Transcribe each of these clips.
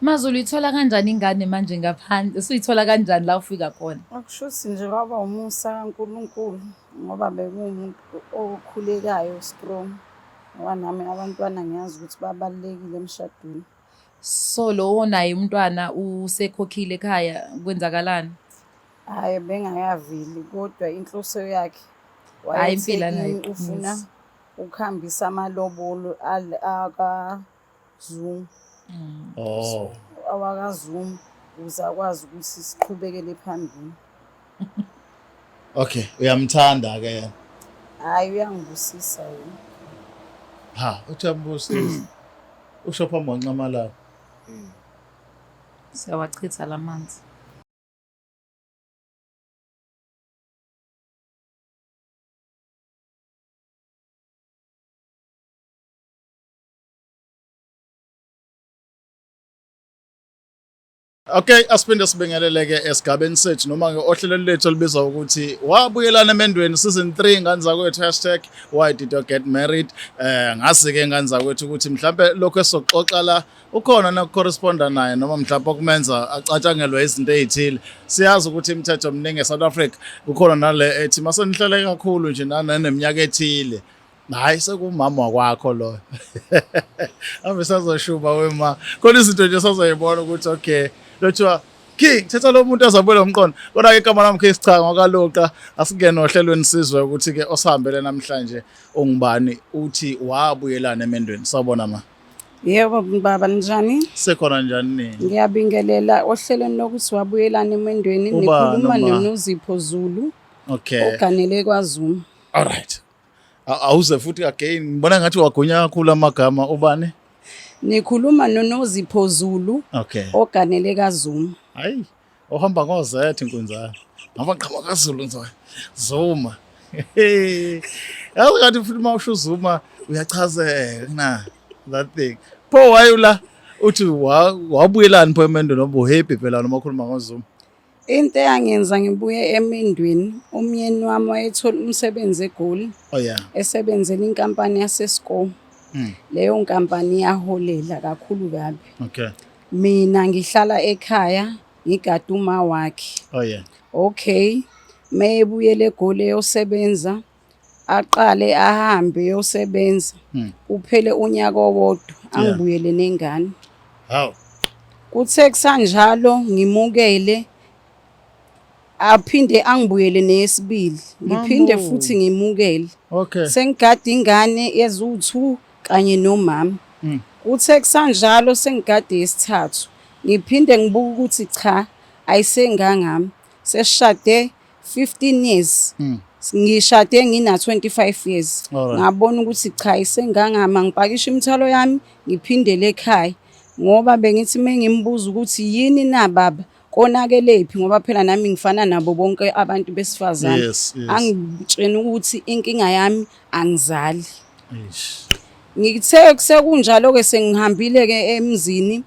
Mazulu uyithola kanjani ingane manje ngaphandle? Usuyithola kanjani la ufika khona? Akushuthi nje kwaba umusa kaNkulunkulu ngoba bekuwumuntu okhulekayo strong ngoba nami abantwana ngiyazi ukuthi babalulekile emshadweni. So lowo naye umntwana usekhokhile ekhaya kwenzakalani? Hhayi bengakaveli kodwa inhloso yakhe Hhayi wayethe impilo kimi ufuna anayiqinisa. ukuhambisa amalobolo akaZuma. Oh. AwakaZuma ukuze akwazi ukuthi siqhubekele phambili. Okay, uyamthanda ke yena. Hhayi uyangibusisa yena. Ha, uthi uyambusisa. Usho phambi kwanxamalala. Siyawachitha lamanzi. Okay, asiphinde sibingeleleke esigabeni sethu noma ke ohlelweni lethu olubizwa ukuthi wabuyelana emendweni season 3 ngane zakwethu hashtag why did you get married. Ngazi ke ngane zakwethu ukuthi mhlambe lokho esizoxoxa la ukhona nokucorresponda naye noma mhlawumbe okumenza acatshangelwe izinto ezithile. Siyazi ukuthi imithetho eminingi eSouth Africa kukhona nale ethi masenihlele kakhulu nje naneminyaka ethile. Hayi sekumama wakwakho lo. Ave sazoshuba wema. Khona izinto nje sazoyibona ukuthi okay, lothiwa King thetha lo muntu azabuyela umqondo. Kodwa ke igama lami King Sichanga kaLuqa asingene ohlelweni sizwe ukuthi ke osihambele namhlanje ungubani uthi wabuyelana emendweni. Sawubona ma. Yebo baba ninjani? Sekhona njani nini? Ngiyabingelela ohlelweni lokuthi wabuyelana emendweni Ubani nikhuluma uma? noNozipho Zulu Okay. oganele kwaZuma. All right. Awuze futhi again ngibona ngathi wagunya kakhulu amagama ubani? Nikhuluma noNozipho Zulu Okay. oganele kaZuma. Hayi, uhamba ngozethe inkunzana. Ngaba qhamuka kaZulu nzo. Zuma. Yazi ngathi futhi uma usho Zuma uyachazeka na that thing. Pho why la uthi wabuyelani pho emendweni ngoba uhappy phela noma ukhuluma ngoZuma. Into eyangenza ngibuye emendweni, umyeni wami wayethola umsebenzi eGoli. Oh yeah. Esebenzela inkampani yaseScore. Leyo nkampani iyaholela kakhulu kabi. Okay. Mina ngihlala ekhaya ngigada uma wakhe. Oh yeah. Okay. Mayebuyele eGoli eyosebenza aqale ahambe eyosebenza. Kuphele unyaka owodwa angibuyele nengane. Hawu. Kuthe kusanjalo ngimukele aphinde angibuyele neyesibili ngiphinde Mambo. futhi ngimukele. Okay. Sengigada ingane eziwu-2 kanye nomama. Kuthe kusanjalo sengigade yesithathu ngiphinde ngibuka ukuthi cha ayisengangami. Sesishade 15 years. Ngishade ngina 25 years. Alright. Ngabona ukuthi cha ayisengangami angipakishe imithwalo yami ngiphindele ekhaya. Ngoba bengithi mengimbuza ukuthi yini na baba konakelephi ngoba phela nami ngifana nabo bonke abantu besifazane. Yes, yes. Angitshena ukuthi inkinga yami angizali. Eish. Ngithe sekunjalo ke sengihambile ke emzini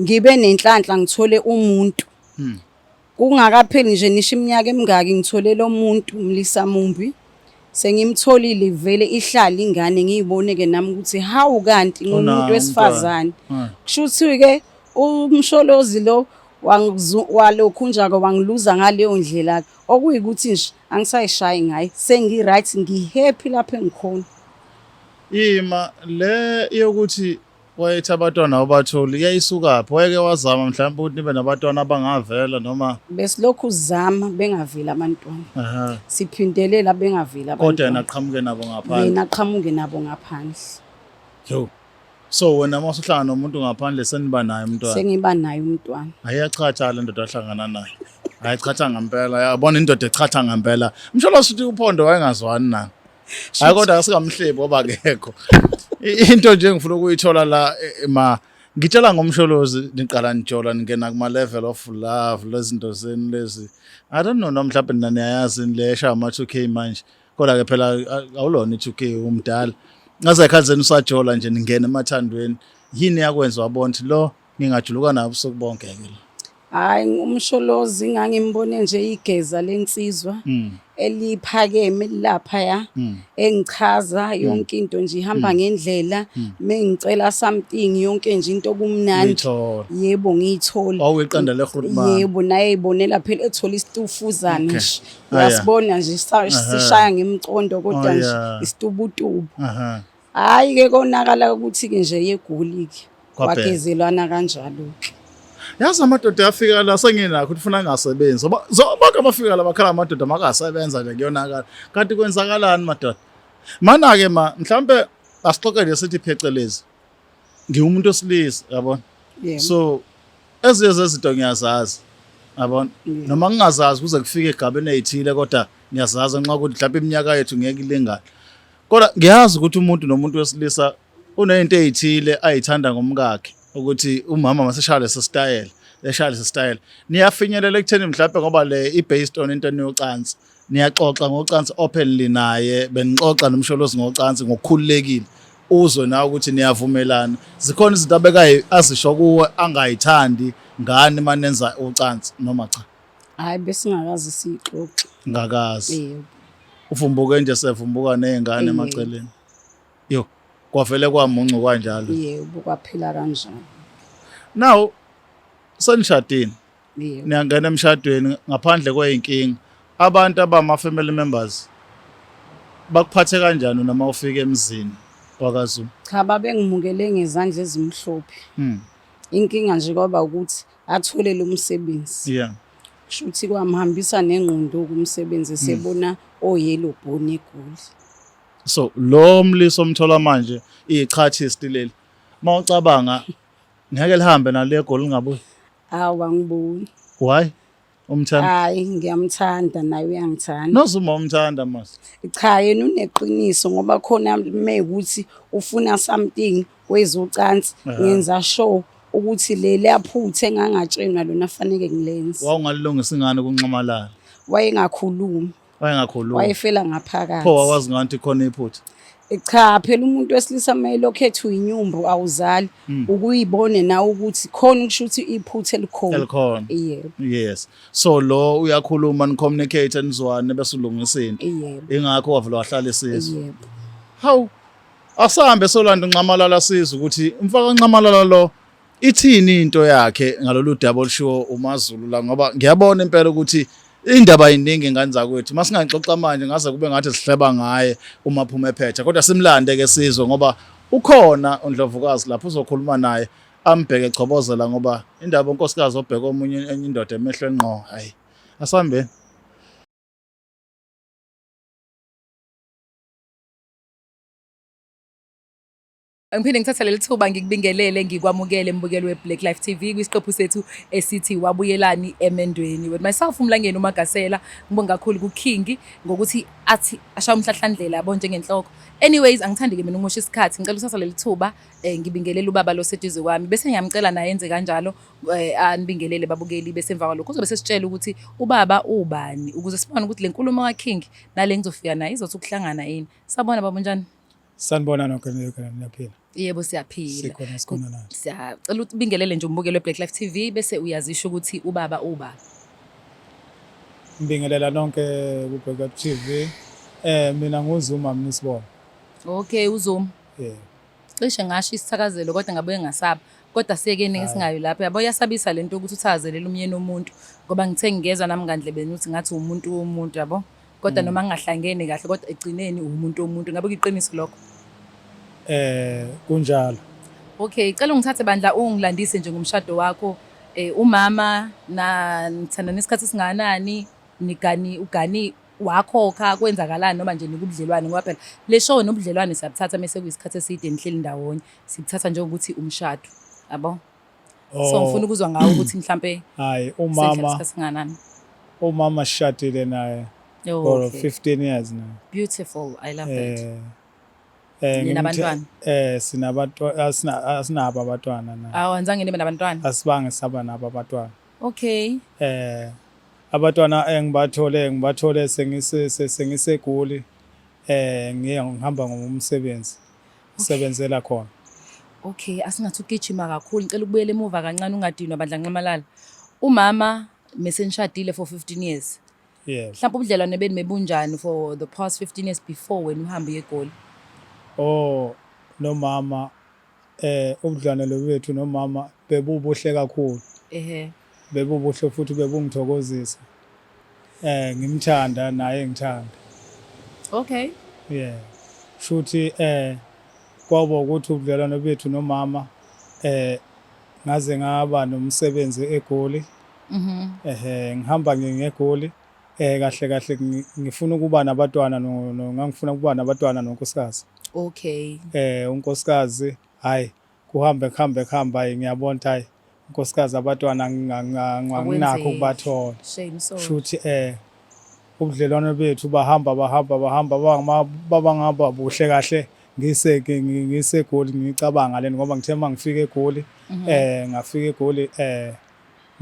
ngibe nenhlanhla ngithole umuntu. Kungakapheli nje nisho iminyaka emingaki ngithole lo muntu mlisa mumbi. Sengimtholile vele ihlala ingane ngiyibone ke nami ukuthi hawu kanti Unawo ngumuntu wesifazane. umntwana. Kusho ukuthi ke umsholozi lo walokhunja ke wangiluza ngaleyo ndlela okuyikuthi nje angisayishayi ngaye sengi right ngi happy lapho engikhona. Ima le yokuthi wayethi abantwana awubatholi yayisukaphi? Wayeke wazama mhlawumbe ukuthi nibe nabantwana abangavela noma Besilokhu sizama bengaveli abantwana. Aha. Siphindelela bengaveli Kodwa yena abantwana. aqhamuke nabo ngaphandle. Yena aqhamuke nabo ngaphandle. Yo. So wena uma usuhlangana nomuntu ngaphandle seniba naye umntwana. Sengiba naye umntwana. Ayiyachatha le ndoda ahlangana nayo. Ayichatha ngempela. Yabona indoda echatha ngempela. Msholozi uthi uPhondo wayengazwani naye. Hayi kodwa asingamhlebi ngoba akekho. Into nje engifuna ukuyithola la ma ngitshela ngomsholozi niqala nijola ningena kuma level of love lezinto zenu lezi. I don't know noma mhlawumbe nina niyayazi le esha ama 2K manje. Kodwa ke phela awulona i2K umdala. Ngaze ekhathi zenu usajola nje ningena emathandweni. Yini yakwenza wabona ukuthi lo ngingajuluka naye ubusuku bonke ke la. Hayi umsholozi ngangimbone nje igeza lensizwa. Eliphakeme laphaya engichaza yonke into nje ihamba ngendlela, mengicela something yonke nje into kumnandi. Uyithola. Yebo, ngiyithola. Wawuyiqanda le-grootman. Yebo, naye eyibonela phela ethola isitufuzana nje. Ah, yeah. Uyasibona nje sishaya ngemcondo kodwa Oh, nje yeah. isitubutubu. Aha. Hhayi ke konakala ukuthi ke nje yegoli ke. Kwabheka. Wagezelwana kanjalo ke. Yazi amadoda afika la senginakho ukuthi ufuna angasebenzi. Ngoba bonke abafika la bakhala amadoda makasebenza nje kuyonakala. Kanti kwenzakalani madoda? Mana ke ma mhlambe asixoxe nje sithi phecelezi. Ngiwumuntu osilisa yabona. Yebo. So ezinye zezinto ngiyazazi. Yabona? Noma ngingazazi kuze kufike egabeni ezithile kodwa ngiyazazi nxa ukuthi mhlawumbe iminyaka yethu ngeke ilingane. Kodwa ngiyazi ukuthi umuntu nomuntu wesilisa unezinto ezithile ayithanda ngomkakhe ukuthi umama maseshaya lesi style, eshaya lesi style. Niyafinyelela ekutheni mhlawumbe ngoba le i-based on into eniyocansi. Niyaxoxa ngocansi openly naye, benixoxa nomsholozi ngocansi ngokukhululekile. Uzwe nawe ukuthi niyavumelana. Zikhona izinto abekayi azisho kuwe angayithandi ngani manenza ucansi noma cha? Hhayi besingakaze siyixoxe. Ngakazi. Yebo. Uvumbuke nje sevumbuka nezingane emaceleni. Yo, kwavele kwamuncu kanjalo. Yebo, kwaphela kanjalo. Now senishadile. Yebo. Niyangena emshadweni ngaphandle kweyinkinga. Abantu abama family members bakuphathe kanjani noma ufika emzini wakaZulu? Cha, babengimukele ngezandla ezimhlophe. Inkinga nje kwaba ukuthi athole lo msebenzi. Kusho ukuthi kwamhambisa nengqondo kumsebenzi esebona oyellow bone eGoli. So lo mliso omthola manje ichathist leli. Mawucabanga ngeke lihambe nale goli lingabuyi. Awu angiboni. Why? Umthanda? Hayi ngiyamthanda naye uyangithanda. Nozuma umthanda mas. Cha yena uneqiniso ngoba khona mekuthi ufuna something kwezocansi ngenza sure ukuthi leli aphuthe engangatshenwa lona faneke ngilenze. Wawungalilungisa ingane kunxamalala. Wayengakhulumi. Wayengakhulumi. Wayefela ngaphakathi. Pho wawazi ngathi khona iphutha. Cha phela umuntu wesilisa mayelokhu ethi uyinyumbu awuzali ukuyibone nawe ukuthi khona kusho ukuthi iphutha elikhona. Elikhona. Yebo. Yes. So lo uyakhuluma ni communicate nizwane bese ulungisa into. Yebo. Ingakho wavela wahlala isizwe. Yebo. Hawu. Asambe solanda uNxamalala sizwe ukuthi umfaka Nxamalala lo ithini into yakhe ngalolu daba olushiwo uMaZulu la, ngoba ngiyabona impela ukuthi indaba iningi ngane zakwethu. Masingaxoxa manje ngaze kube ngathi sihleba ngaye uma phuma ephetha, kodwa simlande ke sizwe ngoba ukhona uNdlovukazi lapho uzokhuluma naye ambheke chobozela, ngoba indaba unkosikazi obheka omunye enye indoda emehlweni ngqo. Hayi, asambeni. Ngiphinde ngithatha leli thuba ngikubingelele ngikwamukele mbukeli we-Black Life TV kwisiqephu sethu esithi Wabuyelani Emendweni. With myself uMlangeni uMagasela, ngibonga kakhulu kuKing ngokuthi athi ashaya umhlahlandlela yabo njengenhloko. Anyways, angithandi ke mina ukumosha isikhathi, ngicela uthatha leli thuba ngibingelele ubaba lo seduze kwami bese ngiyamcela naye enze kanjalo anibingelele babukeli, bese emva kwalokho uzobe sesitshela ukuthi ubaba ubani ukuze sibone ukuthi le nkulumo kaKing nale ngizofika naye izothi ukuhlangana yini. Sabona baba, unjani? Sanibona nonke, niyaphila? Yebo siyaphila. Sikhona, sikhona nathi. Siyacela ubingelele nje umbukeli weBlack Life TV bese uyazisho ukuthi ubaba uba. Ngibingelela nonke ku Black Life TV. Mina nguZuma Mnisibona. Okay, uZuma. Yebo. Cishe ngasho isithakazelo kodwa ngabuye ngasaba. Kodwa siyekeni ngisingayo lapho. Yabo iyasabisa lento ukuthi uthakazelele umyeni womuntu ngoba ngithe ngiyezwa nami ngandlebeni ukuthi ngathi umuntu womuntu yabo. Kodwa noma ngingahlangene kahle kodwa egcineni umuntu womuntu. Ngabe kuyiqiniso lokho? Kunjalo. Okay, cela ungithathe bandla ungilandise nje ngomshado wakho. Umama na nithandana isikhathi esingakanani? Nigani ugani wakhokha kwenzakalani noma nje nikubudlelwane, ngoba phela le show nobudlelwane siyabuthatha mese kuyisikhathi eside nihleli ndawonye, sikuthatha njengokuthi umshado yabo. So ngifuna ukuzwa ngawo ukuthi mhlambe hayi umama isikhathi esingakanani. Umama sishadile naye for 15 years now. Beautiful, I love that. Ninabantwana? Sinabantwana, asinabo abantwana na. Awu, anizange nibe nabantwana? Asibange saba nabo abantwana. Okay. Abantwana engibathole sengiseGoli, ngiye ngihamba ngomsebenzi. Sebenzela khona. Okay, asingathi ugijima kakhulu, ngicela ukubuyela emuva kancane ungadinwa bandla Nxamalala. Umama mesenishadile for 15 years. Yebo. Mhlawumbe ubudlelwane benu bebunjani for the past 15 years before wena uhambe uye eGoli? Oh, nomama ubudlelwane bethu nomama bebubuhle kakhulu. Bebubuhle futhi bebungithokozisa. Ngimthanda naye engithanda. Yeah. Shuthi kwaba ukuthi ubudlelwane bethu nomama ngaze ngaba nomsebenzi eGoli. Ngihamba ngeGoli kahle kahle ngifuna ukuba nabatwana no ngangifuna ukuba nabatwana nonkosikazi. Unkosikazi hayi, kuhambe kuhambe kuhamba, hayi, ngiyabona ukuthi hayi, unkosikazi abatwana anginakho Akwenzeki. ukubathola. Shame, sorry. Shuthi ubudlelwano bethu bahamba bahamba bahamba baba ngaba buhle kahle ngise ngiseGoli ngicabanga lento, ngoba ngithe mangifika eGoli ngafika eGoli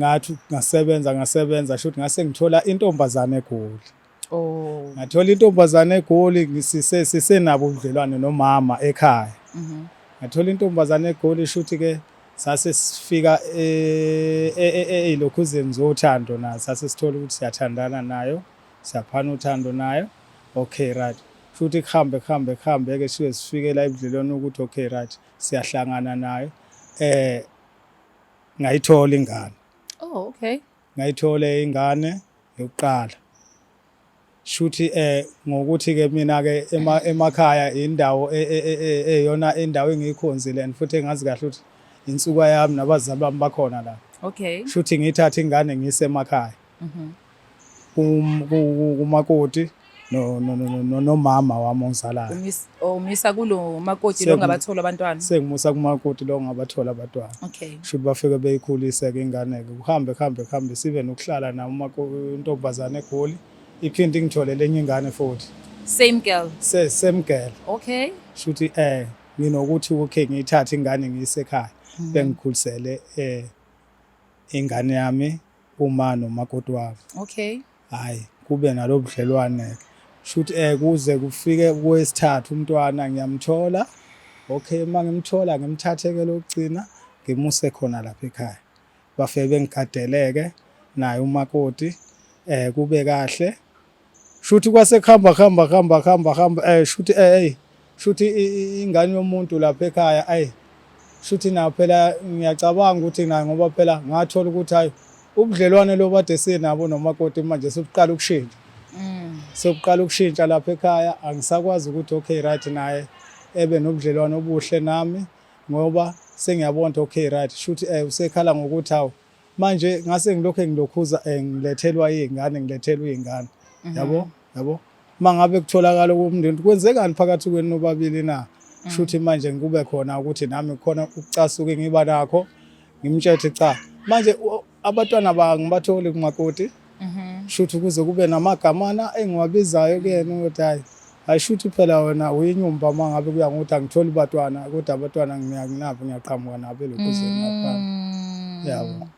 ngathi ngasebenza ngasebenza, shuthi ngase ngithola intombazane eGoli. Ngathola intombazane eGoli, ngisise sisenabo ubudlelwane nomama ekhaya. Ngathola intombazane eGoli, shuthi ke sase sifika eyilokhuzeni zothando nayo, sase sithola ukuthi siyathandana nayo, siyaphana uthando nayo. Okay, right, futhi kuhambe kuhambe kuhambe ke sibe sifike la ebudlelweni ukuthi okay, right, siyahlangana nayo, ngayithola ingane. Oh, okay. Ngayithola ingane yokuqala, shuthi ngokuthi ke mina ke emakhaya indawo eyona indawo engiyikhonzile and futhi engazi kahle ukuthi insuka yami nabazali bami bakhona la. Shuthi ngiyithatha ingane ngiyise emakhaya kumakoti no no no no nomama wami ongizalayo. Umisa kulo makoti lo ngabathola abantwana. Sengimusa kumakoti lo ngabathola abantwana. Shuthi bafike beyikhulise ke ingane ke, kuhambe kuhambe kuhambe, sibe nokuhlala nawo intombazane eGoli, iphinde ingitholele enye ingane futhi. Same girl. Same girl. Shuthi nginokuthi okay, ngiyithathe ingane ngiyise ekhaya, bengikhulisele ingane yami uma nomakoti wami. Hayi, kube nalo budlelwane ke, shuthi kuze kufike kwesithathu umntwana ngiyamthola. Okay, uma ngimthola ngimthathe ke lokugcina ngimuse khona lapha ekhaya, bafike bengigadeleke naye umakoti, kube kahle. Shuthi kwase kuhamba kuhamba kuhamba kuhamba kuhamba, shuthi hey, shuthi ingane yomuntu lapha ekhaya, ayi, shuthi na phela ngiyacabanga ukuthi naye, ngoba phela ngathola ukuthi hayi, ubudlelwane lo bade sinabo nomakoti manje sebuqala ukushintsha, sekuqala ukushintsha lapha ekhaya. Angisakwazi ukuthi okay, right, naye ebe nobudlelwane obuhle nami, ngoba sengiyabona ukuthi okay, right, shuthi usekhala ngokuthi hawu, manje ngase ngilokhu ngilokhuza ngilethelwa izingane, ngilethelwa izingane, yabo yabo. Mangabe kutholakala kumndeni kwenzekani phakathi kwenu nobabili na, shuthi manje ngikube khona ukuthi nami khona ukucasuka ngiba nakho, ngimtshethe cha, manje abantwana bangibatholi kumakoti. Shuthi kuze kube namagamana engiwabizayo kuyena ukuthi hayi hayi, shuthi phela wena uyinyumba uma ngabe kuya ngokuthi angitholi batwana, kodwa abantwana ngiyakunabo, ngiyaqhamuka nabo elokhuzeni lapha, yabo.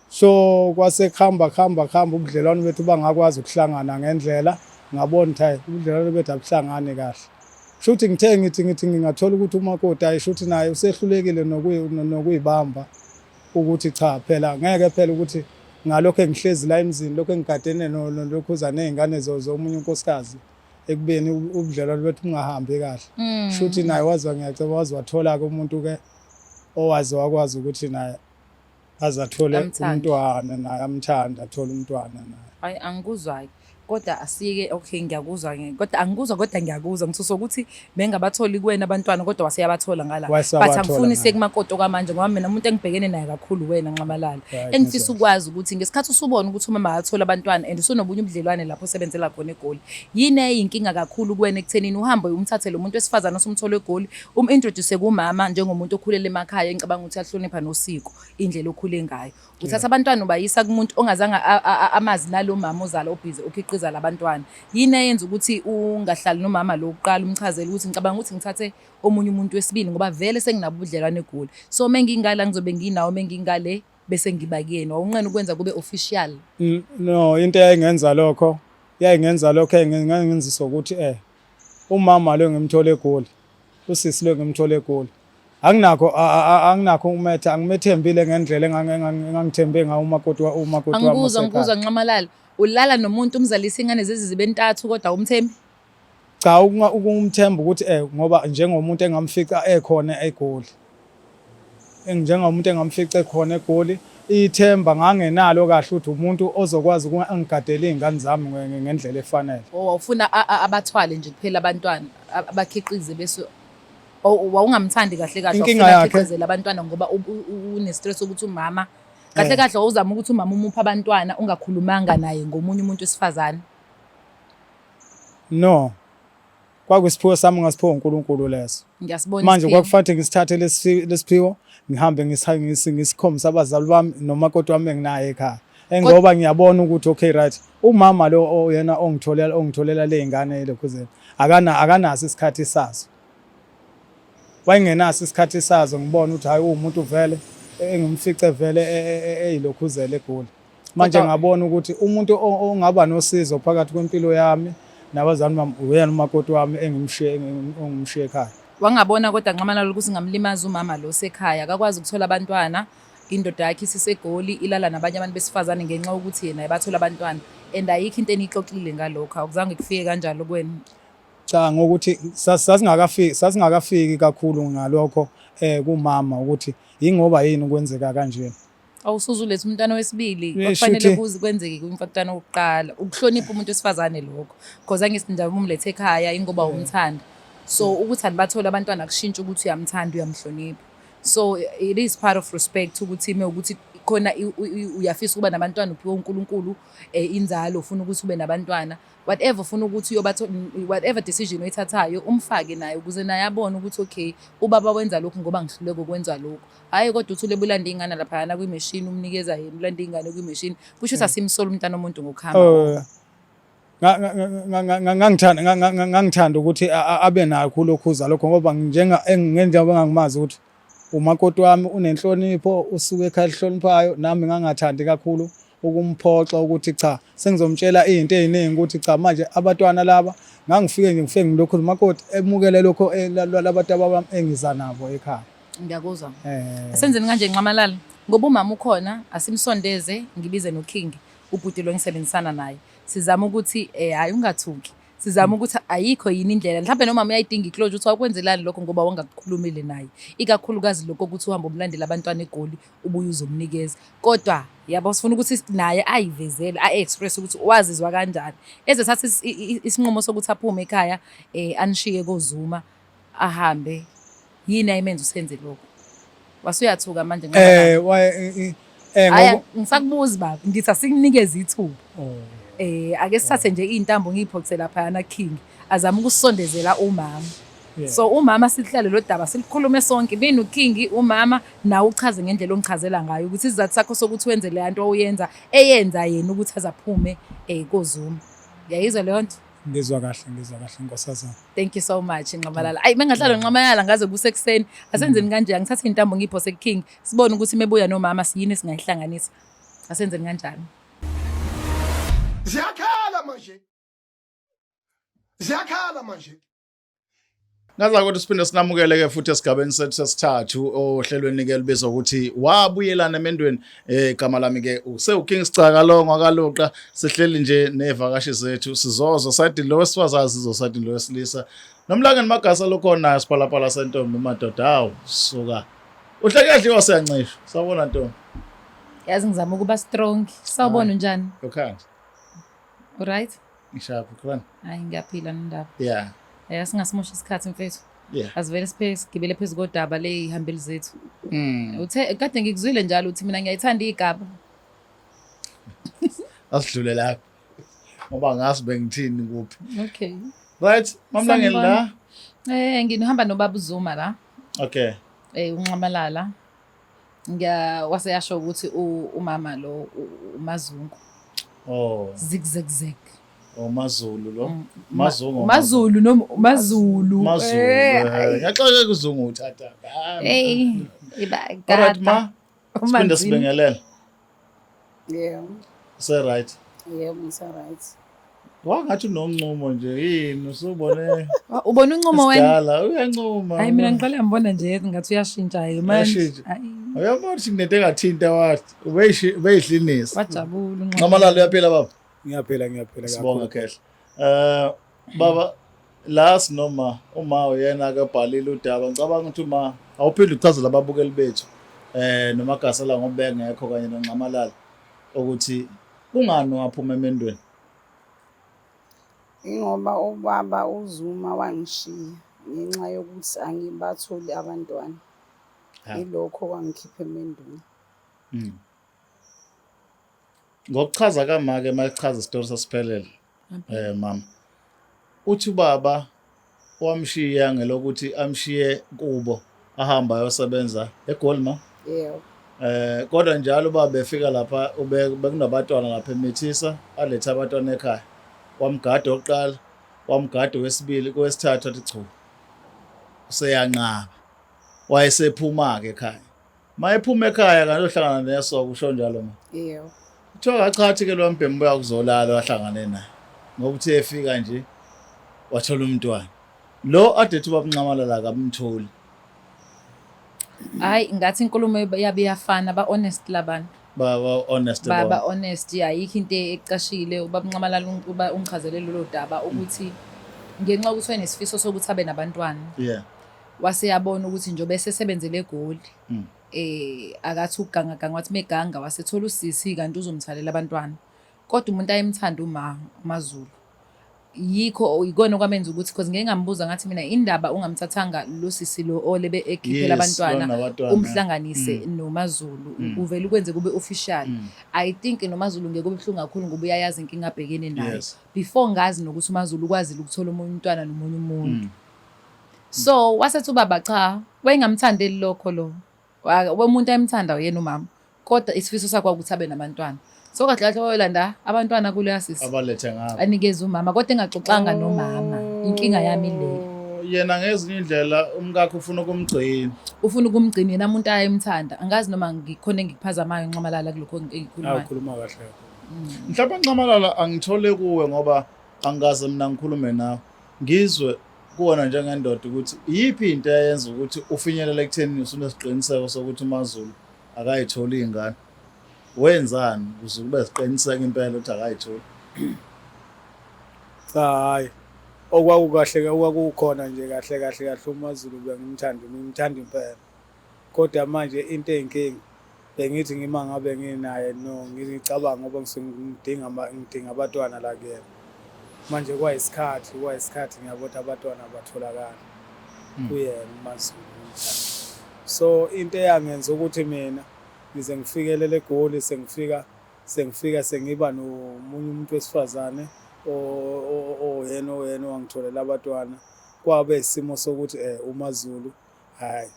So kwase kuhamba kuhamba kuhamba, ubudlelwano bethu bangakwazi ukuhlangana ngendlela. Ngabona ukuthi hayi, ubudlelwano bethu abuhlangani kahle. Shuthi ngithe ngithi ngingathola ukuthi umakoti, hayi, shuthi naye usehlulekile nokuyibamba ukuthi cha, phela ngeke phela ukuthi ngalokho engihlezi la emzini, lokho engigadene nolokhuza ney'ngane zomunye unkosikazi, ekubeni ubudlelwano bethu bungahambi kahle. Shuthi naye waze, ngiyaceba, waze wathola-ke umuntu-ke owaze wakwazi ukuthi naye aze athole Amthande. umntwana naye, amthande, athole umntwana naye. Hayi, angikuzwa-ke, kodwa asike, okay, ngiyakuzwa-ke, kodwa angikuzwa, kodwa ngiyakuzwa. Ngithusa ukuthi bengabatholi kuwena abantwana, kodwa waseyabathola ngala. But Wayesabathola angifuni ngala. siye kumakoti kwamanje, ngoba mina umuntu engibhekene naye kakhulu wena, Nxamalala. Right, Engifisa ngizwa. ukwazi ukuthi ngesikhathi usubona ukuthi umama akathola abantwana and usunobunye ubudlelwane lapho osebenzela khona eGoli, yini eyinkinga kakhulu kuwena ekuthenini uhambe umthathe lo muntu wesifazane osumthole eGoli, um-introduce kumama njengomuntu okhulele emakhaya, engicabanga ukuthi ahlonipha nosiko, indlela okhule ngayo? Uthatha abantwana ubayisa kumuntu ongazange amazi nalo mama ozala obhizi okhiqiza labantwana. Yini eyenza ukuthi ungahlali nomama lo kuqala, umchazele ukuthi ngicabanga ukuthi ngithathe omunye umuntu wesibili, ngoba vele senginabo ubudlelwane eGoli, so mengingala ngizobe nginawo, mengingale bese ngiba kuyena? Wawunqena ukwenza kube official? No, into eyayingenza lokho, yayingenzisa ukuthi umama lo ngimthole eGoli, usisi lo ngimthole eGoli. Anginakho anginakho ukumetha, angimethembile ngendlela engangithembe ngayo umakoti umakoti wami. Angikuzwa, ngikuzwa Nxamalala. Ulala nomuntu umzalisa ingane zezi zibe ntathu kodwa awumthembi? Cha, ukumthemba ukuthi ngoba njengomuntu engamfica ekhona eGoli. Njengomuntu engamfica ekhona eGoli, ithemba ngangenalo kahle ukuthi umuntu ozokwazi ukungigadela iy'ngane zami ngendlela efanele. Oh, wawufuna abathwale nje kuphela abantwana, abakhiqize bese wawungamthandi kahle kahle, Inkinga wawufuna yakhe- akhiqizele abantwana ngoba une-stress ukuthi umama kahle kahle wawuzama ukuthi umama umuphe abantwana ungakhulumanga naye ngomunye umuntu wesifazane. No. Kwakusiphiwo sami ngasiphiwa uNkulunkulu leso. Ngiyasibona Manje isiphiwo. kwakufanele ngisithathe lesiphiwo ngihambe ngisikhombise abazali bami nomakoti wami enginaye ekhaya. Engoba ngiyabona ukuthi okay right, umama lo oyena ongitholela le ngane elokhuzeni akanaso isikhathi sazo. Wayengenaso isikhathi sazo, ngibona ukuthi hayi uwumuntu vele engimfice vele eyilokhuzela eGoli. Manje ngabona ukuthi umuntu ongaba nosizo phakathi kwempilo yami nabazali bami uyena umakoti wami engimshiye engimshiye ekhaya. Wangabona kodwa Nxamalala ukuthi ngamlimaza umama lo sekhaya, akakwazi ukuthola abantwana, indoda yakhe isiseGoli ilala nabanye abantu besifazane ngenxa yokuthi yena ebathola abantwana, and ayikho into eniyixoxile ngalokho, akuzange kufike kanjalo kuwena? Cha, ngokuthi sasingakafiki kakhulu ngalokho kumama ukuthi yingoba yini kwenzeka kanjena. Awusuze uletha umntwana wesibili, kwakufanele kuze kwenzeke kumntwana wokuqala. Ukuhlonipha umuntu wesifazane lokho, because angithi nje umlethe ekhaya ingoba umthanda. So ukuthi anibathole abantwana kushintsha ukuthi uyamthanda, uyamhlonipha. So it is part of respect ukuthi ime ukuthi khona uyafisa ukuba nabantwana, uphiwe uNkulunkulu inzalo, ufuna ukuthi ube nabantwana. Whatever ufuna ukuthi uyobathola, whatever decision oyithathayo umfake naye ukuze naye abone ukuthi okay, ubaba wenza lokhu ngoba ngihluleka ukwenza lokhu. Hhayi kodwa uthi ulebe ulande ingane laphayana kwimeshini, umnikeza yena, ulande ingane kwimeshini. Kusho ukuthi asimsoli umntana omuntu ngokuhamba. Ngangithanda ukuthi abe nakho lokhuza lokho ngoba njengoba ngangimazi ukuthi umakoti wami unenhlonipho, usuke ekhaya elihloniphayo, nami ngangathandi kakhulu ukumphoxa ukuthi cha sengizomtshela izinto eziningi ukuthi cha manje abatwana laba ngangifike nje ngifike ngilokhu umakoti emukele lokho labantu bami engiza nabo ekhaya. Ngiyakuzwa. Asenzeni kanje Nxamalala, ngoba umama ukhona asimsondeze, ngibize noKing ubhuti lo engisebenzisana naye. Sizama ukuthi hhayi ungathuki. Sizama ukuthi ayikho yini indlela, mhlawumbe nomama uyayidinga i-closure ukuthi wakwenzelani lokho ngoba wangakukhulumile naye. Ikakhulukazi lokho ukuthi uhambe umlandela abantwana eGoli ubuye uzomnikeza. Kodwa yabo sifuna ukuthi naye ayivezele, a-express ukuthi wazizwa kanjani. Eze thatha isinqumo sokuthi aphume ekhaya anishiye koZuma ahambe. Yini ayimenza usenze lokho? Wasuyathuka manje Nxamalala. Hhayi, ngisakubuza baba, ngithi asikunikeze ithuba. Ake sithathe nje iy'ntambo ngiy'phothe laphayana King, azame ukusondezela umama. So umama sihlale lo daba silikhulume sonke, mina uKing, umama, nawe uchaze ngendlela ongichazela ngayo ukuthi isizathu sakho sokuthi wenze leya nto owuyenza eyenza yena ukuthi aze aphume koZuma. Uyayizwa leyo nto? Ngizwa kahle, ngizwa kahle nkosazana. Thank you so much Nxamalala. Ayi bengahlala Nxamalala ngaze kusekuseni. Asenzeni kanje, angithathe intambo ngiyiphose kuKing. Sibone ukuthi mebuya nomama siyini singayihlanganisa. Asenzeni kanjani? Ziyakhala manje. Ziyakhala manje. Ngaza ukuthi siphinde sinamukele ke futhi esigabeni sethu sesithathu ohlelweni ke libizwa ukuthi wabuyelana emendweni. Igama lami ke usewu King Sicaka lo ngwakaluqa, sihleli nje nevakashi zethu, sizozo side lo wesifazane, sizo side lo wesilisa. Nomlangeni Magasa lokhona siphalaphala sentombi madoda, hawu suka. Uhlekehliwa siyancishwa. Sawubona ntombi. Yazi ngizama ukuba strong. Sawubona, unjani? Ukhanje. Right? Ngishapha khona. Hayi ngiyaphila nondaba. Yeah. Singasimosha isikhathi mfethu. Asivele siphe sigibele phezu kodaba ley'hambeli zethu. Uthe kade ngikuzwile njalo uthi mina ngiyayithanda igaba. Asidlule lapho. Ngoba ngazi bengithini kuphi. Okay. Right, Mamlangeni la. Ngihamba nobaba uZuma la. Okay. UNxamalala. Ngiya wase yasho ukuthi umama lo uMazungu. Oh. Zig zig zig. Oh, Mazulu lo. Mazungu. Mazulu noma Mazulu. Mazulu. Ngiyaxoxa kuzungu uthatha. Hey, iba Alright ma. Siphinde sibingelele. Yebo. Se right. Yebo, ngise right. Wangathi unoncumo nje yini usubone Ubona uncumo wena? Sidala uyancuma. Hayi mina ngiqale ngibona nje ngathi uyashintsha ke manje. Uyashintsha. Hayi Uyabona ukuthi kunento engathinta wathi ubeyihlinisa. wajabula uncumo. Nxamalala uyaphila baba. Ngiyaphila ngiyaphila Sibonga khehla. Eh baba last noma uma uyena ke bhalile udaba ngicabanga ukuthi uma awuphinde uchazele ababukeli bethu eh noma gasela ngoba bengekho kanye noNxamalala ukuthi kungani waphuma emendweni. Ingoba ubaba uZuma wangishiya ngenxa yokuthi angibatholi abantwana. Yilokho okwangikhipha emendweni. Ngokuchaza kamake mayichaza isitori sasiphelele. Mama. Uthi ubaba wamshiya ngelokuthi amshiye kubo ahamba ayosebenza eGoli ma. Yebo. Kodwa njalo uba befika lapha ube bekunabatwana lapha emithisa aletha abatwana ekhaya. Wamgada oqala, wamgada wesibili, kowesithathu athi chu. Useyanqaba. Wayesephuma ke ekhaya. Mayephuma ekhaya kanti uhlangana nesoka usho njalo ma. Yebo. Kuthiwa kachathi ke lo mbhemu buya kuzolala wahlangane naye. Ngoba uthe efika nje wathola umntwana. Lo adethi ubabunxamalala akamtholi. Hayi ngathi inkulumo yabe iyafana ba honest labantu. Ba ba honest Ba ba honest ayikho into ecashile ubabunxamalala uba ungichazele lolo daba ukuthi ngenxa yokuthi wayenesifiso sokuthi abe nabantwana. Yeah. Wase yabona ukuthi njengoba esesebenzele eGoli akathi ukuganga ganga wathi meganga wasethola usisi kanti uzomthalela abantwana. Kodwa umuntu ayemthanda uma uMaZulu. Yikho ikona okwamenza ukuthi because ngeke ngambuza ngathi mina indaba ungamthathanga lo sisi lo olebe ekhiphela Yes, abantwana lo nabantwana. umhlanganise noMaZulu uvele ukwenze kube official. I think noMaZulu ngeke kube buhlungu kakhulu ngoba uyayazi inkinga abhekene nayo. Yes. Before ngazi nokuthi uMaZulu ukwazile ukuthola omunye umntwana nomunye umuntu. So wasethi ubaba cha wayengamthandeli lokho lo. Umuntu ayemthanda uyena umama. Kodwa isifiso sakhe kwakuthi abe nabantwana. So kahle kahle wayolanda abantwana kuleya sisi. Abalethe ngapha. Anikeze umama kodwa engaxoxanga nomama. Inkinga yami leyo. Oh, Yena ngezinye indlela umkakhe ufuna ukumgcina. Ufuna ukumgcina yena umuntu ayemthanda. Angazi noma ngikhona engikuphazamayo nxamalala kulokho engikukhulumayo. Awukhuluma kahle. Mhlawumbe Nxamalala angithole kuwe ngoba angikaze mina ngikhulume nawe. Ngizwe kuwona njengendoda ukuthi iyiphi into eyenza ukuthi ufinyelele ekutheni usunesiqiniseko sokuthi uMaZulu akayitholi iy'ngane. Wenzani ukuze kube siqiniseke impela ukuthi akayitholi? Cha hayi. Okwakukahle ke okwakukhona nje kahle kahle kahle uMaZulu bengimthanda ngimthanda impela. Kodwa manje into eyinkinga bengithi ngima ngabe nginaye no ngicabanga ngoba ngisuke ngidinga ngidinga abatwana la kuyena. Manje kwayisikhathi kwayisikhathi ngiyabona ukuthi abatwana abatholakali kuyena uMaZulu ngimthanda. So into eyangenza ukuthi mina ngize ngifikelele eGoli sengifika sengifika sengiba nomunye umuntu wesifazane oyena oyena owangitholela abatwana kwabe isimo sokuthi uMaZulu hhayi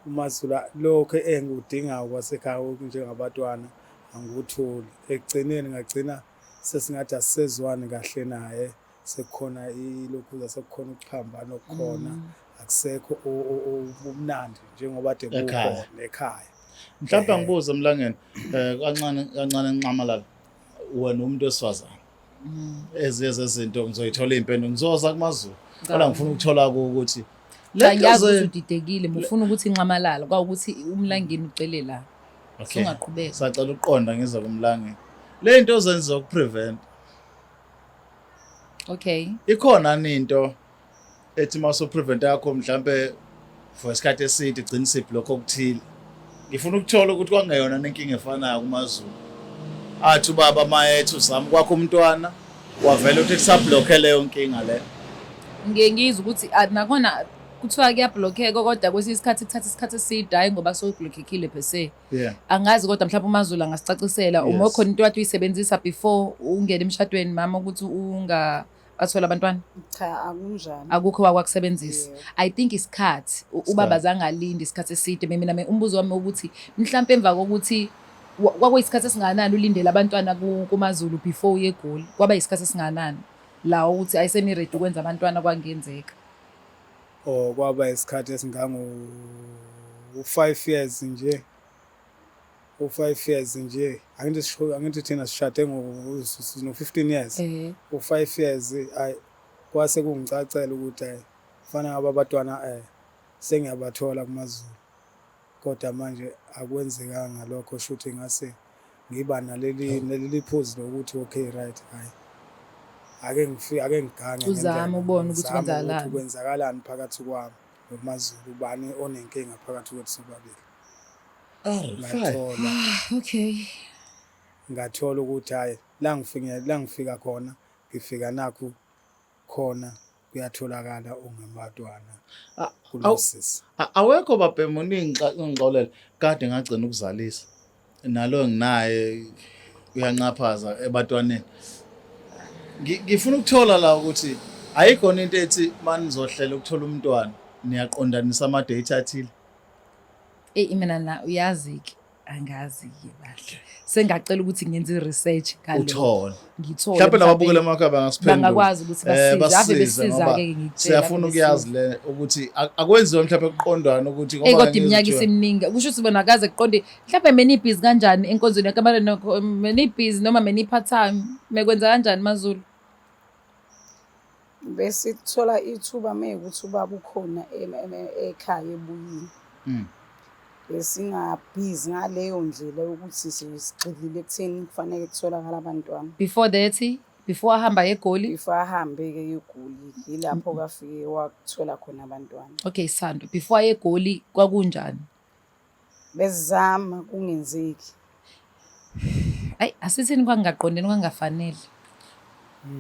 uMaZulu lokho engikudingayo kwasekhaya njengabatwana angikutholi. Ekugcineni ngagcina sesingathi asisezwani kahle naye sekukhona ilokhuza sekukhona ukuphambana okukhona akusekho ubumnandi njengoba kade Ekhaya. bukhona ekhaya. Mhlawumbe angibuze emlangeni kancane kancane nxamalala wena umuntu wesifazane. Ezinye zezinto ngizoyithola impendulo ngizoza kumaZulu. Kodwa ngifuna ukuthola ukuthi Cha le nto ngiyazi ukuthi udidekile mufuna ukuthi inxamalala kwawukuthi umlangeni ucele la. Okay. Sungaqhubeka. Sacela ukuqonda ngize kumlangeni. Le nto ozenza ukuprevent Okay. ikhona ni into ethi uma usuprevent yakho mhlambe for isikhathi eside igcina isiblock okuthile. Ngifuna ukuthola ukuthi kwangeyona nenkinga efanayo kumaZulu. Athi ubaba mayethi uzama kwakho umntwana wavela ukuthi kusablock leyo nkinga leyo. Ngiye ngizwe ukuthi nakhona kuthiwa kuyablockeka kodwa kwesinye isikhathi kuthatha isikhathi eside hayi ngoba sewublockekile per se. Angazi kodwa mhlawumbe uMaZulu angascacisela uma khona into wathi uyisebenzisa before ungene emshadweni mama ukuthi unga bathola abantwana. Cha akunjalo. Akukho wakwakusebenzisa. Yeah. I think isikhathi ubaba zange alinde isikhathi eside. Mina umbuzo wami ukuthi mhlawumbe emva kokuthi kwakuyisikhathi esingakanani ulindele abantwana kumaZulu before uye eGoli. Kwaba isikhathi esingakanani la ukuthi ayiseni ready ukwenza abantwana kwangenzeka. Oh kwaba isikhathi esingango 5 years nje. U-5 years nje, angithi sisho, angithi thina sishade ngo 15 years. U-5 years, ayi, kwase kungicacela ukuthi ayi, fana ngabe abantwana sengiyabathola kumaZulu, kodwa manje akwenzekanga lokho. Shuthi ngase ngiba naleli phuzu lokuthi okay, right, hayi, ake ngifike, ake ngigange Uzame ngendlela, ubone ukuthi ngizame kwenzakalani. Kwenzakalani phakathi kwami noMaZulu, ubani onenkinga phakathi kwethu sobabili. R5. Ngathola Ngathola ukuthi hhayi, la ngifika khona, ngifika nakhu khona kuyatholakala ongamatwana kulosisi. Awekho babhemu ningixolele, kade ngagcina ukuzalisa nalo nginaye uyanqaphaza ebatwaneni. Ngifuna ukuthola la ukuthi ayikhona into ethi manizohlela ukuthola umntwana niyaqondanisa ama-date athile. Eyi, mina na uyazi-ke, angazi-ke bahle, sengacela ukuthi ngenze i-research ngalokho. Uthole. Ngithole. Mhlawumbe nababukela emakhaya bangasiphendula. Bangakwazi ukuthi basize. Ave Basize ngoba besiza-ke, ngikutshela, siyafuna ave ukuyazi besiza. le ukuthi akwenziwa mhlawumbe kuqondwana ukuthi Eyi, ngoba kodwa ngizwe iminyaka kuthiwa- iseminingi, kusho ukuthi bona akaze kuqonde mhlawumbe menibhizi kanjani enkonzweni yakamane nokho, menibhizi noma meni-part time, mekwenza kanjani maZulu? Besithola ithuba mekuthi ubaba ukhona ekhaya ebuyile. Besingabhizi ngaleyo ndlela yokuthi sigxilile ekutheni kufanele kutholakala abantwana. Before that, before ahamba eGoli? Before ahambe-ke eGoli, yilapho kafike wakuthola khona abantwana. Okay, Sando, before aye eGoli kwakunjani? Bezama kungenzeki. Ayi, asithini, kwangaqondeni, kwangafanele.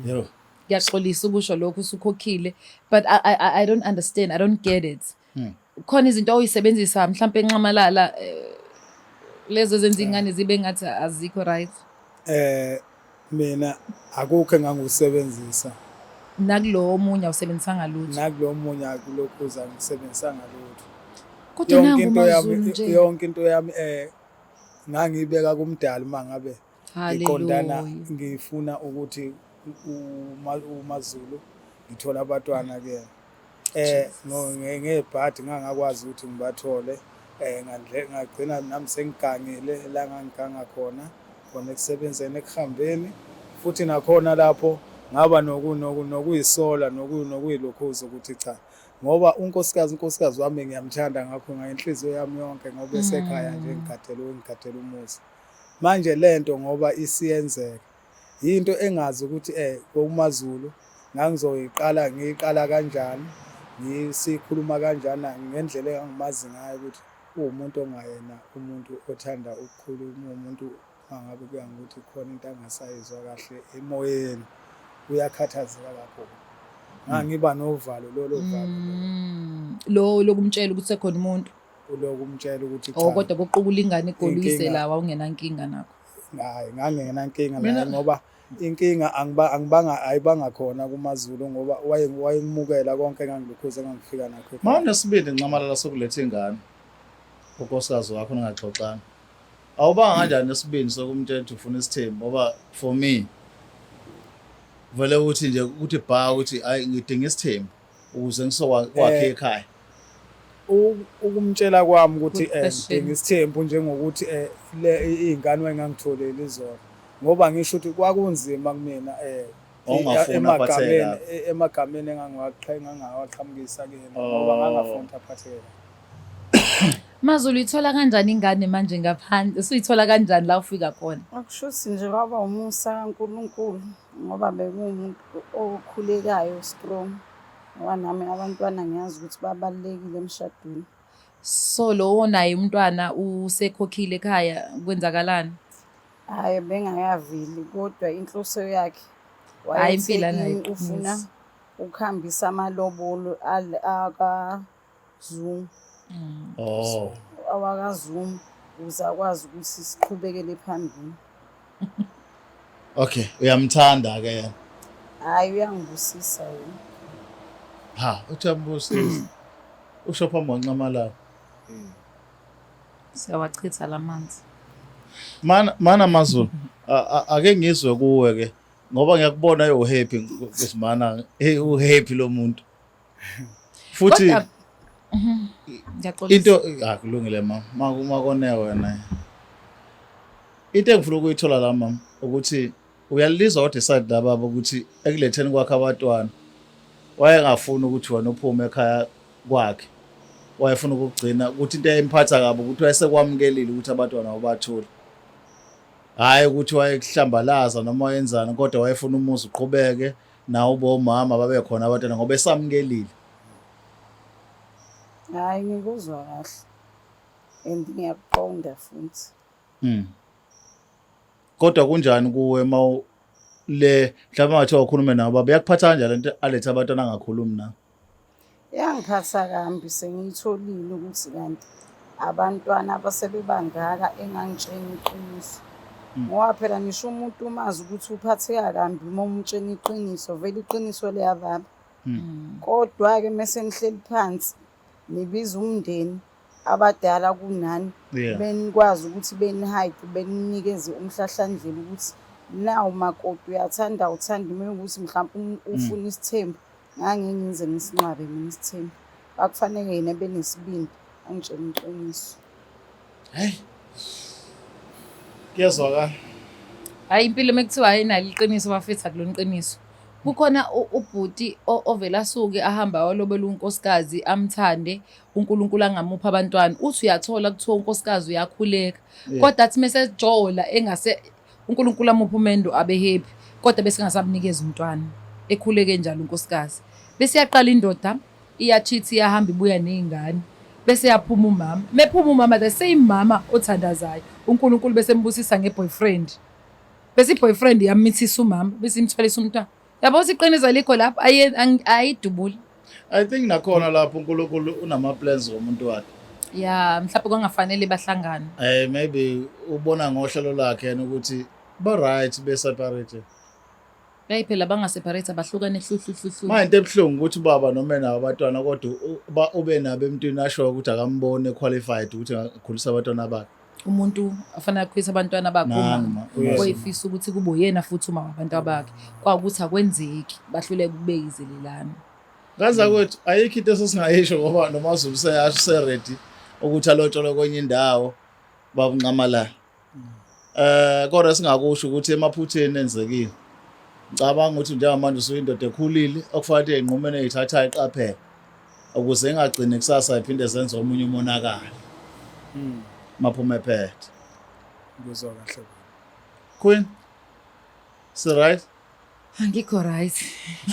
Yebo. Ngiyaxolisa ukusho lokhu, usukhokhile, but I don't understand, I don't get it. Khona izinto oyisebenzisa mhlawumbe enxamalala, lezo zenza ingane zibe ngathi azikho right? Mina akukho engangikusebenzisa. Nakulo omunye awusebenzisanga lutho? Nakulo omunye akulokhuza ngisebenzisanga lutho. Kodwa Yonke nangu into yami, uMaZulu nje. yonke into yami ngangiyibeka kumdali uma ngabe ngiqondana Hallelujah. ngifuna ukuthi uMaZulu ngithola abantwana kuyena. Ngebhadi ngangakwazi ukuthi ngibathole, ngagcina nami sengigangile la ngangiganga khona, khona ekusebenzeni, ekuhambeni, futhi nakhona lapho ngaba nokuyisola nokuyilokhuza ukuthi cha, ngoba unkosikazi wami ngiyamthanda ngakho ngenhliziyo yami yonke, ngoba esekhaya nje ngigadele umuzi. Manje lento ngoba isiyenzeka, yinto engazi ukuthi kokumaZulu ngangizoyiqala, ngiyiqala kanjani, ngisikhuluma kanjani ngendlela engangimazi ngayo ukuthi uwumuntu ongayena umuntu othanda ukukhuluma, uwumuntu mangabe kuya ngokuthi khona into angasayizwa kahle emoyeni uyakhathazeka kakhulu. Ngangiba novalo, lolo valo lolo. Lo lokumtshela ukuthi sekhona umuntu. Ulokumtshela ukuthi Oh cha. Kodwa koqukula ingane eGoli uyise Inkinga- la, wawungenankinga nakho? Hayi, ngangingenankinga Mina- naye, ngoba inkinga angibanga ayibanga khona kumaZulu, ngoba wayengimukela konke engangilokhuza engangifika nakho ekhaya. Ma unesibindi nxamalala sokuletha ingane unkosikazi wakho ningaxoxanga, awubanga kanjani nesibindi sokumtshela ukuthi ufuna isithembu? Ngoba for me vele ukuthi nje ukuthi bha ukuthi ayi, ngidinga isithembu ukuze ngisokwakhe ekhaya. Ukumtshela kwami ukuthi Good question. ngidinga isithembu, njengokuthi le iy'ngane wayengangitholeli zona, ngoba ngisho ukuthi kwakunzima kumina Wawungafuni aphatheke emagameni kabi. Emagameni engangawaqhamukisa kuyena, ngoba Oh. ngangafuni ukuthi aphatheke kabi. Mazulu, uyithola kanjani ingane manje ngaphandle? Usuyithola kanjani la ufika khona? Akushuthi nje kwaba umusa kaNkulunkulu, ngoba bekuwumuntu okhulekayo strong, ngoba nami abantwana ngiyazi ukuthi babalulekile emshadweni. So lowo naye umntwana usekhokhile ekhaya, kwenzakalani? Hhayi, bengakaveli, kodwa inhloso yakhe Hhayi, impilo wayethe anayo kimi ufuna iqiniso. ukuhambisa amalobolo akaZungu. Oh. AwakaZungu, ukuze akwazi ukuthi siqhubekele phambili. Okay, uyamthanda ke yena? Hhayi, uyangibusisa yena. Ha, uthi uyambusisa. Usho phambi kwanxamalala. Siyawachitha la manzi. Mana Mazulu, ake ngizwe kuwe ke, ngoba ngiyakubona you happy kusimana, hey, u happy lo muntu. Futhi Kodwa ngiyaxolisa. Into akulungile mama, makone wena. Into engifuna ukuyithola la mama ukuthi uyalizwa kodwa iside la baba ukuthi ekuletheni kwakhe abatwana wayengafuni ukuthi wena uphume ekhaya kwakhe. Wayefuna ukugcina ukuthi into eyayimphatha kabi ukuthi wayesekwamukelile ukuthi abatwana ubathole. Hhayi ukuthi wayekuhlambalaza noma wayenzani kodwa wayefuna umuzi uqhubeke nawo ube omama babe khona abantwana ngoba esamukelile. Hhayi ngikuzwa kahle and ngiyakuqonda futhi. Kodwa kunjani kuwe ma le mhlawumbe ngathiwa ukhulume nawo baba yakuphatha kanjani lento alethe abantwana angakhulumi nawe? Yangiphatha kambi sengiyitholile ukuthi kanti abantwana abasebebangaka engangitshena iqiniso. Ngoba phela ngisho umuntu umazi ukuthi uphatheka kambi uma umtshena iqiniso, vele iqiniso liyababa. Kodwa-ke mese nihleli phansi nibiza umndeni abadala kunani benikwazi ukuthi benihide beninikeze umhlahlandlela ukuthi nawu makoti uyathanda awuthandi uma ukuthi mhlawumbe ufuna isithembu ngangeke ngize ngisinqabe mina isithembu. Kwakufanele yena abe nesibindi angitshele iqiniso. Hey. Kuyezwakala. Hayi impilo mekuthiwa ayinalo iqiniso bafethu akulona iqiniso. Kukhona ubhuti ovela asuke ahamba ayolobela unkosikazi amthande uNkulunkulu angamupha abantwana. Uthi uyathola kuthiwa unkosikazi uyakhuleka. Kodwa athi mesejola engase uNkulunkulu amuphe umendo abe happy kodwa bese engasamnikezi umntwana. Ekhuleke njalo unkosikazi. Bese iyaqala indoda iya-cheat iyahamba ibuya ney'ngane. Bese yaphuma umama. Mephuma umama the same mama othandazayo. uNkulunkulu bese embusisa nge-boyfriend. Bese i-boyfriend iyamithisa umama bese imthwalisa umntwana. Yabo ukuthi iqiniso alikho lapho ayidubuli. I think nakhona lapho uNkulunkulu unama plans ngomuntu wakhe. Ya mhlawumbe kwangafanele bahlangane. Eh maybe ubona ngohlelo lakhe yena ukuthi ba right be separate. Hey phela banga separate bahlukane hlu hlu hlu hlu. Manje into ebuhlungu ukuthi ubaba noma enabo abantwana kodwa ube nabo emntwini asho ukuthi akambone qualified ukuthi angakhulisa abantwana bakhe. Umuntu afanele akhulise abantwana bakhe Nangu uma ma- oyifisa ukuthi kube uyena futhi uma wabantu bakhe. Kwawukuthi akwenzeki bahluleka ukubekezelelana. Ngaza kwethu ayikho into esingayisho ngoba noMaZulu seyasho seready ukuthi alotsholwe kwenye indawo babunqamalala. Kodwa singakusho ukuthi emaphutheni enzekile. Ngicabanga ukuthi njengamanje usuyindoda ekhulile okufanele ey'nqumeni ey'thathayo iqaphele ukuze ingagcini kusasa iphinde zenze omunye umonakalo. Maphume phethe. Ngikuzwa kahle baba. Queen, si right? Angikho right.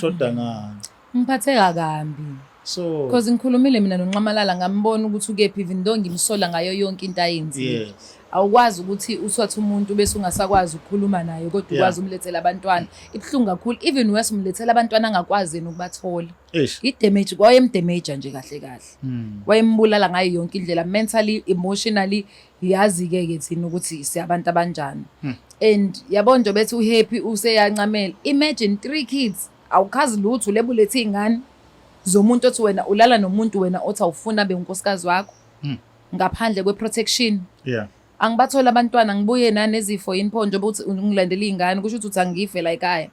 Shoda ngani? Ngiphatheka kambi. So Because ngikhulumile mina noNxamalala ngambona ukuthi ukephi even though ngimsola ngayo yonke into ayenzile. Yes. Awukwazi ukuthi uthathe umuntu bese ungasakwazi ukukhuluma naye kodwa ukwazi umlethela abantwana. Ibuhlungu kakhulu even worse umlethela abantwana angakwazi yena ukubathola. Eish. I-damage wayemdamage nje kahle kahle. Wayembulala ngayo yonke indlela mentally, emotionally yazi ke ke thina ukuthi siyabantu abanjani. And yabo nje bethi uhappy useyancamela. Imagine 3 kids awukhazi lutho ulebulethe izingane zomuntu othi wena ulala nomuntu wena othi awufuna abe unkosikazi wakho ngaphandle kwe-protection. Angibatholi abantwana ngibuye nanezifo yini pho njengoba uthi ungilandela iy'ngane kusho ukuthi uthi angife la ekhaya.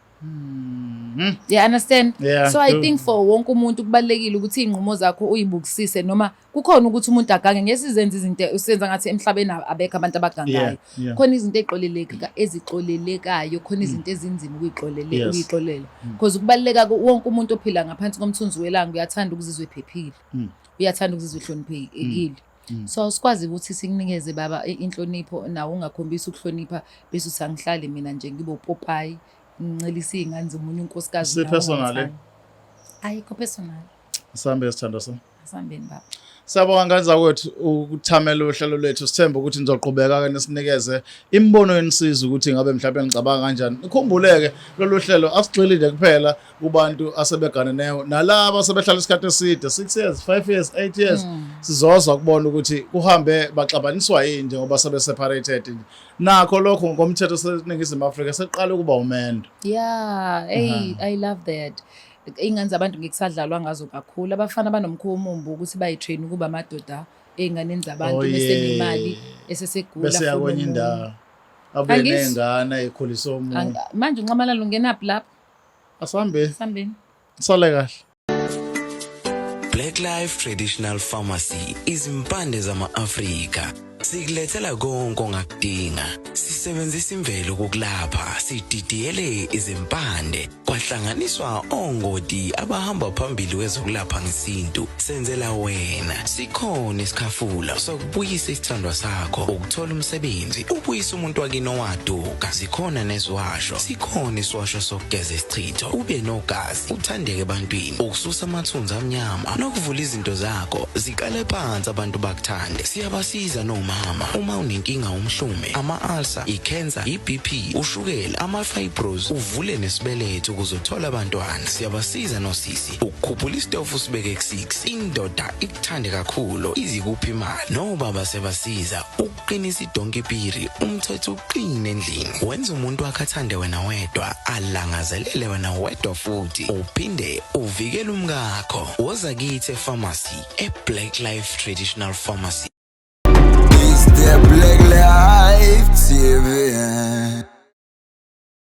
You understand? Yeah, So I true. think for wonke umuntu kubalulekile ukuthi iy'nqumo zakho uyibukisise noma kukhona ukuthi umuntu agange ngeke sizenze izinto usenza ngathi emhlabeni abekho abantu abagangayo. Khona izinto ezixolelekayo, khona izinto ezinzima ukuyixolela. Because kubaluleka wonke umuntu ophila ngaphansi komthunzi welanga uyathanda ukuzizwa ephephile. Uyathanda ukuzizwa ehloniphekile. So awusikwazi ukuthi sikunikeze baba inhlonipho nawe ungakhombisi ukuhlonipha bese uthi angihlali mina nje ngibe upopayi ngincelise iy'ngane zomunye unkosikazi Si nawe personal, ungathandi. Ayikho personal. Sihambe sithandwa sami. Asihambeni baba. Siyabonga ngane zakwethu ukuthamela uhlelo lwethu. Sithemba ukuthi nizoqhubeka ke nisinikeze imibono yenisiza ukuthi ngabe mhlawumbe ngicabanga kanjani. Nikhumbuleke lolu hlelo asigxilile kuphela kubantu asebeganeneyo nalabo asebehlala isikhathi eside 6 years, 5 years, 8 years. Sizozwa kubona ukuthi kuhambe baxabaniswa yini njengoba sebe separated. Nakho lokho ngokomthetho seNingizimu Afrika seqala ukuba umendo. Yeah, hey, I love that. Iy'ngane zabantu ngekusadlalwa ngazo kakhulu. Abafana banomkhuba omumbi ukuthi bayitrain ukuba amadoda ey'nganeni zabantu Oh, bese yeah. nemali esesegula Bese afuna yakwenye omunye. indawo. Abuye Angizwa. ney'ngane ekhulisa omunye. Manje uNxamalala ungenaphi lapho? Asihambeni. Sihambeni. Sale kahle. Black Life Traditional Pharmacy, izimpande zama-Afrika. Sikulethela konke ongakudinga. Sisebenzisa imvelo ukukulapha, sididiyele izimpande, kwahlanganiswa ongoti abahamba phambili kwezokulapha ngesintu. Senzela wena. Sikhona isikhafula sokubuyisa isithandwa sakho, ukuthola umsebenzi, ubuyisa umuntu wakini owaduka. Zikhona neziwasho. Sikhona isiwasho sokugeza isichitho, ube nogazi, uthandeke ebantwini, ukususa amathunzi amnyama nokuvula izinto zakho ziqale phansi abantu bakuthande. Siyabasiza nomama uma unenkinga umhlume, ama-ulcer, i-cancer, i-BP, ushukela, ama-fibros, uvule nesibeletho ukuze uthole abantwana. Siyabasiza nosisi ukukhuphula isitofu usibeke ku-6, indoda ikuthande kakhulu izikuphi imali. Nobaba siyabasiza ukuqinisa idonki piri, umthetho uqine endlini, wenza umuntu wakhe athande wena wedwa, alangazelele wena wedwa futhi uphinde uvikele umkakho. Woza kithi e-pharmacy, e-Black Life Traditional Pharmacy. It's the Black Life TV.